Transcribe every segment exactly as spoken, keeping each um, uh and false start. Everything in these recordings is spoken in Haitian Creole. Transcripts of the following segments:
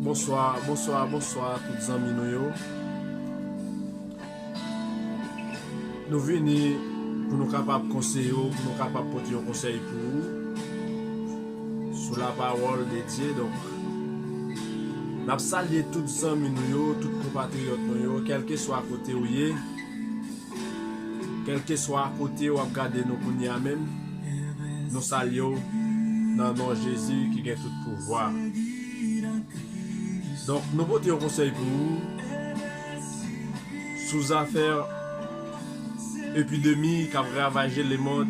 Bonswa, bonswa, bonswa tout zanmi nou yo. Nou vini pou nou kapab konseye w, pou nou kapab pote yon konsèy pou ou sou la parole de Dieu. Donk, n ap salye tout zanmi nou yo, tout konpatriyòt nou yo, kèlkeswa kote w ye, kèlkeswa kote w ap gade nou kounye a menm, nou salye w nan non Jezi ki gen tout pouvwa. Donk, nou pote yon konsèy pou ou sou zafè epidemi k ap ravaje lemonn,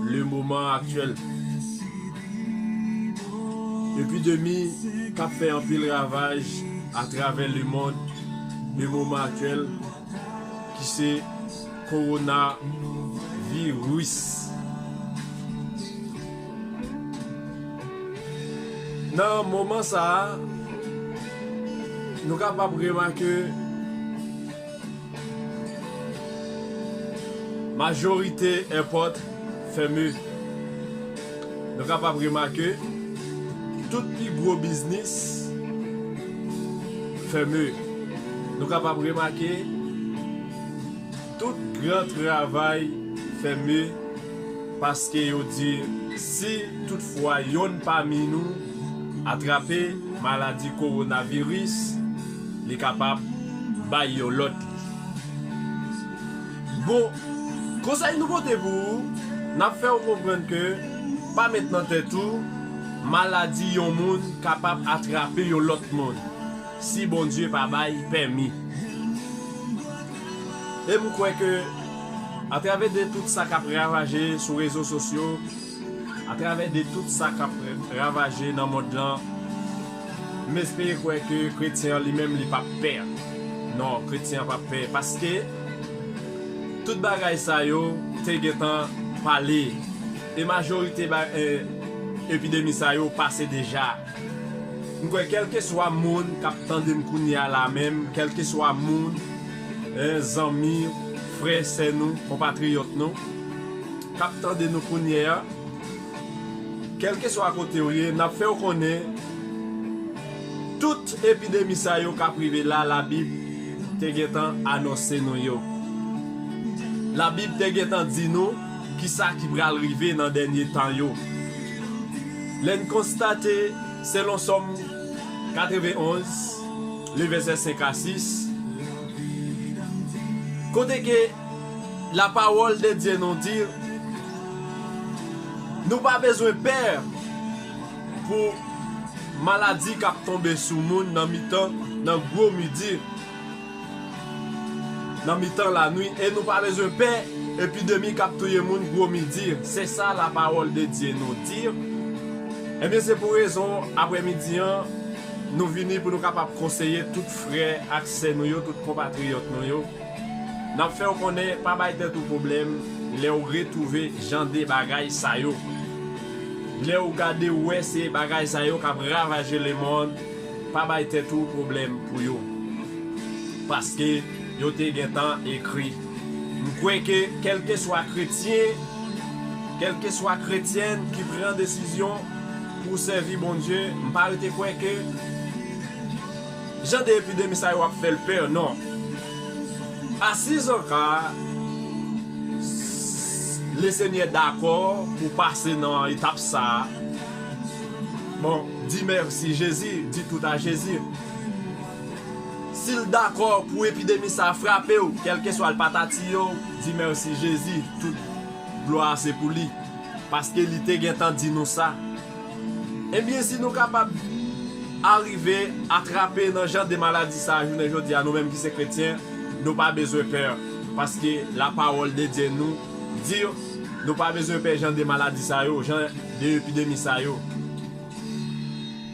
le moman aktyèl. Epidemi k ap fè anpil ravaj atravè lemonn, le moman aktyèl, ki se kowonaviris. Nan moman sa a, nou kapab remake majorite èpòt fème. Nou kapab remake tout pi gwo biznis fème. Nou kapab remake tout gran travay fème, paske yo di, si toutfwa yonn pami nou atrape maladi kowonaviris, li kapab bay yon lòt li. Bon, konsèy nou pote pou ou, n ap fè w konprann ke pa met nan tèt ou maladi yon moun kapab atrape yon lòt moun si Bondye pa bay pèmi. E m kwè ke atravè de tout sa k ap ravaje sou rezo sosyo, atravè de tout sa k ap ravaje nan mond lan, m espere kwè ke kretyen an li menm li p ap pè. Non, kretyen an p ap pè, paske tout bagay sa yo te gentan pale. E majorite ba, e, epidemi sa yo pase deja. M kwè kèlkeswa moun k ap tande m kounye a la menm, kèlkeswa moun, en, zanmi, frè, sè nou, konpatriyòt nou, k ap tande nou kounye a, kèlkeswa kote w ye, n ap fè w konnen tout epidemi sa yo k ap rive la, Labib te gentan anonse nou yo. Labib te gentan di nou kisa ki pral rive nan dènye tan yo. Lè n konstate, selon Sòm katrevenonz, le vèsè senk a sis, kote ke la parole de Dieu nou di, nou pa bezwen pè pou maladi k ap tonbe sou moun nan mitan, nan gwo midi, nan mitan lanwi, e nou pa bezwen pè epidemi k ap touye moun gwo midi. Se sa la parole de Dieu nou di. Ebyen, se pou rezon, aprèmidi an, nou vini pou nou kapab konseye tout frè ak sè nou yo, tout konpatriyòt nou yo. N ap fè w konnen, pa bay tèt ou pwoblèm lè w retwouve jan de bagay sa yo. Lè w gade, w wè se bagay sa yo k ap ravaje lemonn, pa bay tèt ou pwoblèm pou yo. Paske yo te gentan ekri. M kwè ke kèlkeswa kretyen, kèlkeswa kretyèn ki pran desizyon pou sèvi Bondye, m pa rete kwè ke jan de epidemi sa yo ap fè l pè, non. A, si zonka, Lesenyè dakò pou pase nan etap sa a, bon, di mèsi Jezi, di tout a Jezi. Si l dakò pou epidemi sa a frape w, kèlkeswa l pa ta tiye w, di mèsi Jezi, tout glwa se pou li, paske li te gentan di nou sa. Ebyen, si nou kapab arive atrape nan jan de maladi sa a jounen jodi a, nou menm ki se kretyen, nou pa bezwen pè, paske la parole de Dieu nou di nou pa bezwen pè jan de maladi sa yo, jan de epidemi sa yo.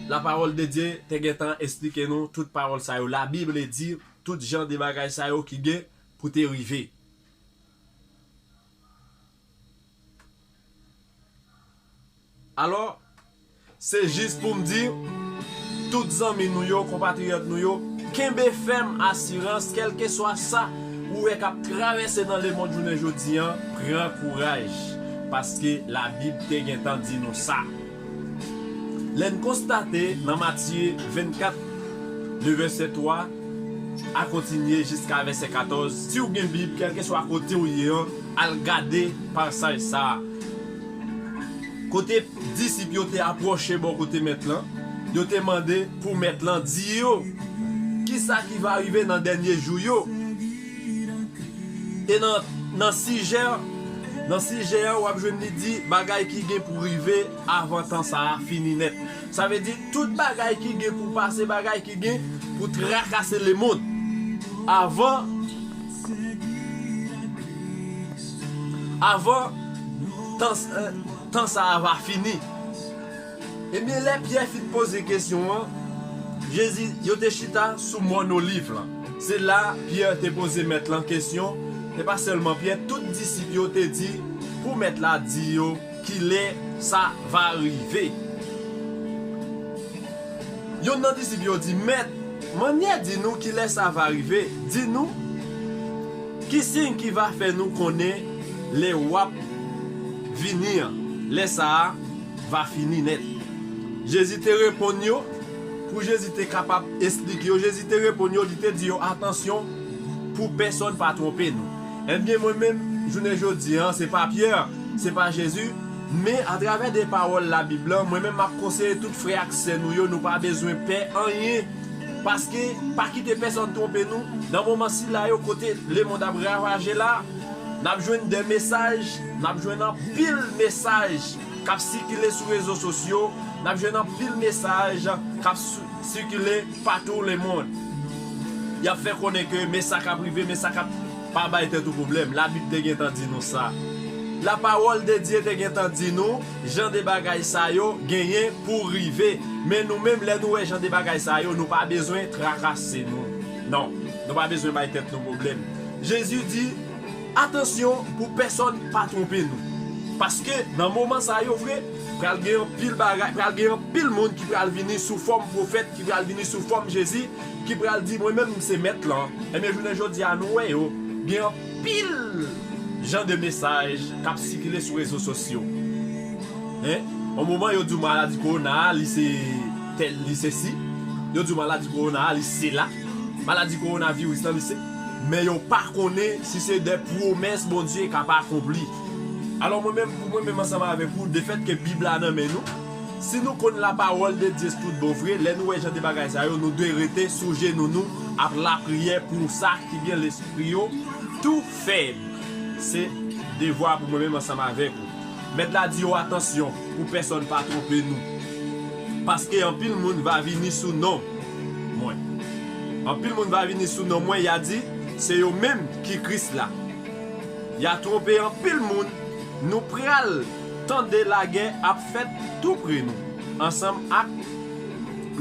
La parole de Dieu te gentan esplike nou tout pawòl sa yo. La Bible di tout jan de bagay sa yo ki gen pou te rive. Alò, se jis pou m di, tout zanmi nou yo, konpatriyòt nou yo, kenbe fèm asirans, kèlkeswa sa ou wè k ap travèse nan lemonn jounen jodi an, pran kouraj, paske Labib te gentan di nou sa. Lè n konstate nan Matye vennkat, le vèsè twa a kontinye jiska vèsè katòz, si w gen Bib, kèlkeswa kote w ye an, al gade pasaj sa a. Kote disip yo te apwoche bò kote mèt lan, yo te mande pou mèt lan di yo kisa ki va rive nan dènye jou yo. E nan, nan sijè, nan sijè an, w ap jwenn li di bagay ki gen pou rive avan tan sa a fini nèt. Sa vle di tout bagay ki gen pou pase, bagay ki gen pou trakase lemonn avan, avan tan, tan sa a va fini. Ebyen, lè Pyè fin poze kesyon an, Jezi, yo te chita sou Mòn Oliv lan. Se la Pyè te poze mèt lan kesyon. Se pa sèlman Pyè, tout disip yo te di pou mèt la di yo kilè sa va rive. Youn nan disip yo di, Mèt, mannyè di nou kilè sa va rive. Di nou ki siy ki va fè nou konnen lè w ap vini an, lè sa a va fini nèt. Jezi te reponn yo, pou Jezi te kapab esplike yo, Jezi te reponn yo, li te di yo, Atansyon pou pèsonn pa twonpe nou. Ebyen, mwen menm, jounen jodi an, se pa Pyè, se pa Jezi, men atravè de pawòl Labib lan, mwen menm m ap konseye tout frè ak sè nou yo, nou pa bezwen pè anyen. Paske, pa kite pèsonn twonpe nou. Nan moman sila yo, kote lemonn ap ravaje la, n ap jwenn de mesaj, n ap jwenn anpil mesaj k ap sikile sou rezo sosyo, n ap jwenn anpil mesaj k ap sou, sikile patou lemonn. Y ap fè konnen ke men sa k ap rive, men sa k ap, pa bay tèt ou pwoblèm. Labib te gentan di nou sa. Lapawòl de Dye te gentan di nou jan de bagay sa yo genyen pou rive. Men nou menm, lè nou wè jan de bagay sa yo, nou pa bezwen trakase nou. Non, nou pa bezwen bay tèt nou pwoblèm. Jezi di, Atansyon pou pèsonn pa twonpe nou. Paske nan moman sa yo vre, pral gen anpil bagay, pral gen anpil moun ki pral vini sou fòm pwofèt, ki pral vini sou fòm Jezi, ki pral di, Mwen menm, m se mèt lan. Ebyen, jounen jodi a, nou wè yo, gen anpil jan de mesaj k ap sikile sou rezo sosyo. Hein? Yon moman, yo di w maladi kowona a, li se tèl, li se si. Yo di w maladi kowona a, li se la. Maladi kowonaviris lan, li se. Men yo pa konnen si se de pwomès Bondye k ap akonpli. Alò, mwen menm, pou mwen menm ansanm avèk ou, defèt ke Bib la nan men nou, si nou konn lapawòl de Dye tout bon vre, lè nou wè jan de bagay sa yo, nou dwe rete sou jenou nou ap lapriyè pou sa ki gen lespri yo tou fèb. Se devwa pou mwen menm ansanm avèk ou. Mèt la di yo, Atansyon pou pèsonn pa twonpe nou. Paske anpil moun va vini sou non mwen. Anpil moun va vini sou non mwen, y a di, Se yo menm ki Kris la. Y a twonpe anpil moun. Nou pral tande lagè ap fèt tou pre nou, ansanm ak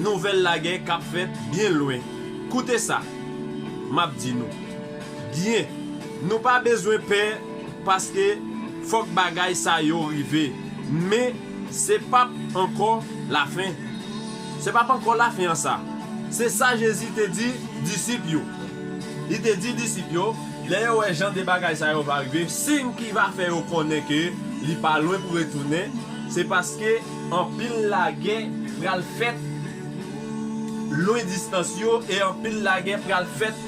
nouvèl lagè k ap fèt byen lwen. Koute sa m ap di nou. Byen, nou pa bezwen pè, paske fòk bagay sa yo rive. Men se p ap ankò lafen. Se p ap ankò lafen an sa. Se sa Jezi te di disip yo. Li te di disip yo, lè yo wè jan de bagay sa yo va rive, siy ki va fè yo konnen ke li pa lwen pou retounen, se paske anpil lagè pral fèt lwen distans yo e anpil lagè pral fèt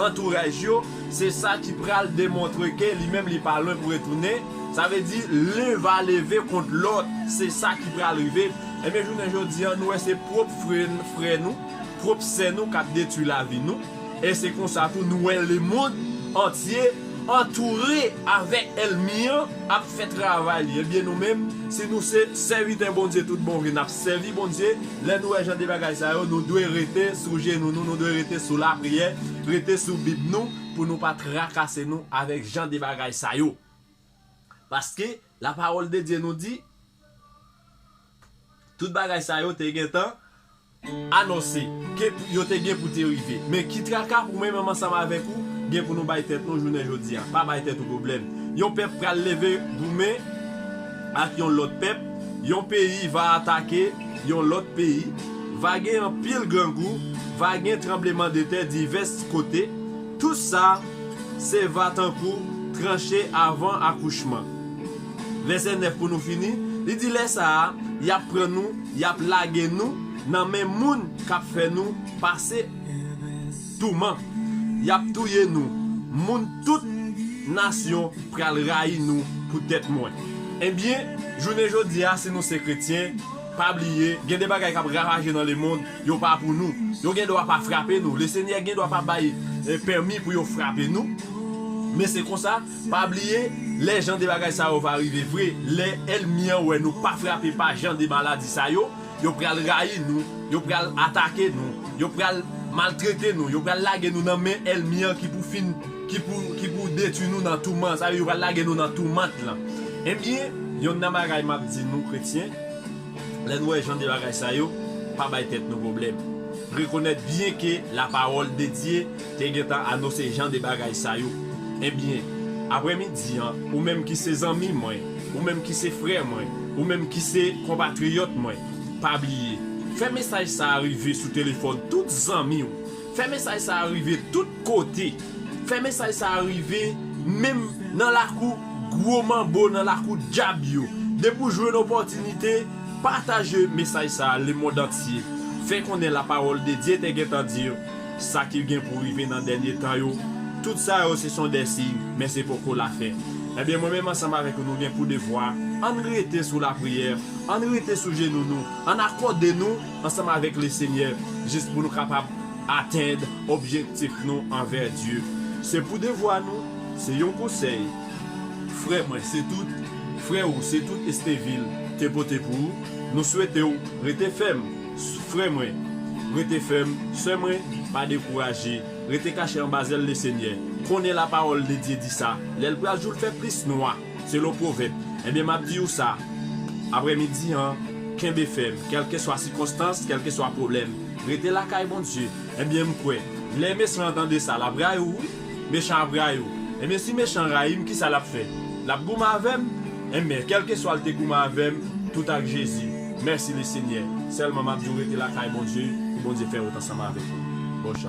antouraj yo. Se sa ki pral demontre ke li menm li pa lwen pou retounen. Sa vle di, len va leve kont lòt. Se sa ki pral rive. Ebyen, jounen jodi an, nou wè se pwòp frè, frè nou, pwòp sè nou k ap detwi lavi nou. E se konsa tou nou wè lemonn antye antoure avèk ènmi an ap fè travay li. Ebyen, nou menm, si nou se sèvitè Bondye tout bon vre, n ap sèvi Bondye, lè nou wè jan de bagay sa yo, nou dwe rete sou jenou nou, nou dwe rete sou lapriyè, rete sou Bib nou, pou nou pa trakase nou avèk jan de bagay sa yo. Paske lapawòl de Dye nou di, tout bagay sa yo te gentan anonse ke yo te gen pou te rive. Men ki traka pou mwen menm ansanm avèk ou gen pou nou bay tèt nou jounen jodi a. Pa bay tèt ou pwoblèm. Yon pèp pral leve goumen ak yon lòt pèp. Yon peyi va atake yon lòt peyi. Va gen anpil grangou. Va gen tranblemanntè divès kote. Tout sa se va tankou tranche avan akouchman. Vèsè nèf pou nou fini. Li di lè sa a, y ap pran nou, y ap lage nou nan men moun k ap fè nou pase touman. Y ap touye nou. Moun tout nasyon pral rayi nou poutèt mwen. Ebyen, jounen jodi a, si nou se kretyen, pa bliye, gen de bagay k ap ravaje nan lemonn, yo pa pou nou. Yo gen dwa pa frape nou. Lesenyè gen dwa pa bay eh, pèmi pou yo frape nou. Men se konsa, pa bliye, lè jan de bagay sa yo va rive vre, lè ènmi an wè nou pa frape pa jan de maladi sa yo, yo pral rayi nou, yo pral atake nou, yo pral maltrete nou, yo pral lage nou nan men ènmi an ki pou fin, ki pou, ki pou detwi nou nan touman, sa yo pral lage nou nan toumant lan. Ebyen, yonn nan bagay m ap di nou, kretyen, lè nou wè jan de bagay sa yo, pa bay tèt nou pwoblèm. Rekonèt byen ke lapawòl de Dye te gentan anonse jan de bagay sa yo. Ebyen, aprèmidi an, ou menm ki se zanmi mwen, ou menm ki se frè mwen, ou menm ki se konpatriyòt mwen, pa bliye, fè mesaj sa a rive sou telefòn tout zanmi w. Fè mesaj sa a rive tout kote. Fè mesaj sa a rive menm nan lakou gwo manbo, nan lakou dyab yo. Depi w jwenn opòtinite, pataje mesaj sa a lemonn antye. Fè konnen lapawòl de Dye te gentan di sa ki gen pou rive nan dènye tan yo. Tout sa yo se son dè siy, men se poko la fen. Ebyen, mwen menm ansanm avèk ou, nou gen pou devwa, ann rete sou lapriyè, ann rete sou jenou nou, ann akòde nou ansanm avèk Lesenyè, jis pou nou kapab atenn objektif nou anvè Dye. Se pou devwa nou, se yon konsèy. Frè mwen, se tout, frè ou, se tout Estevil te pote pou ou. Nou swete w rete fèm, frè mwen, rete fèm, sè mwen, pa dekouraje, rete kache anba zèl Lesenyè. Konnen lapawòl de Dye di sa, lè l pral jou l fè plis nwa, selon Pwovèb. Ebyen, m ap di w sa, aprèmidi an, kenbe fèm, kèlkeswa sikonstans, kèlkeswa pwoblèm, rete lakay Bondye. Ebyen, m kwè, lè mechan an tande sa, l ap rayi w, wi. Mechan ap rayi w. Ebyen, si mechan rayi m, kisa l ap fè? L ap goumen avè m? Ebyen, kèlkeswa l te goumen avè m, tout ak Jezi. Mèsi Lesenyè. Sèlman m ap di w rete lakay Bondye, pou Bondye fè wout ansanm avèk ou.